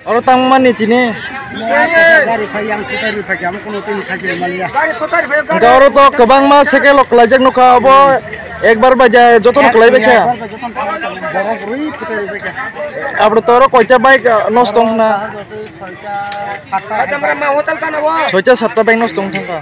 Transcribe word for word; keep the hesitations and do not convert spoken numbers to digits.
Oro tangmani tini. Gari phai yang thotari phai khe amo kuno tini khachi maliya. Hwnkhe oro to kwbangma cycle rok kwlaijak nukha, abo ekbar bai ja jotono kwlaibai kha. Borok rwi thotari bai kha. Abro to oro koita bike, ah, nosto wngkha na? Soita satta bike nosto wngkha.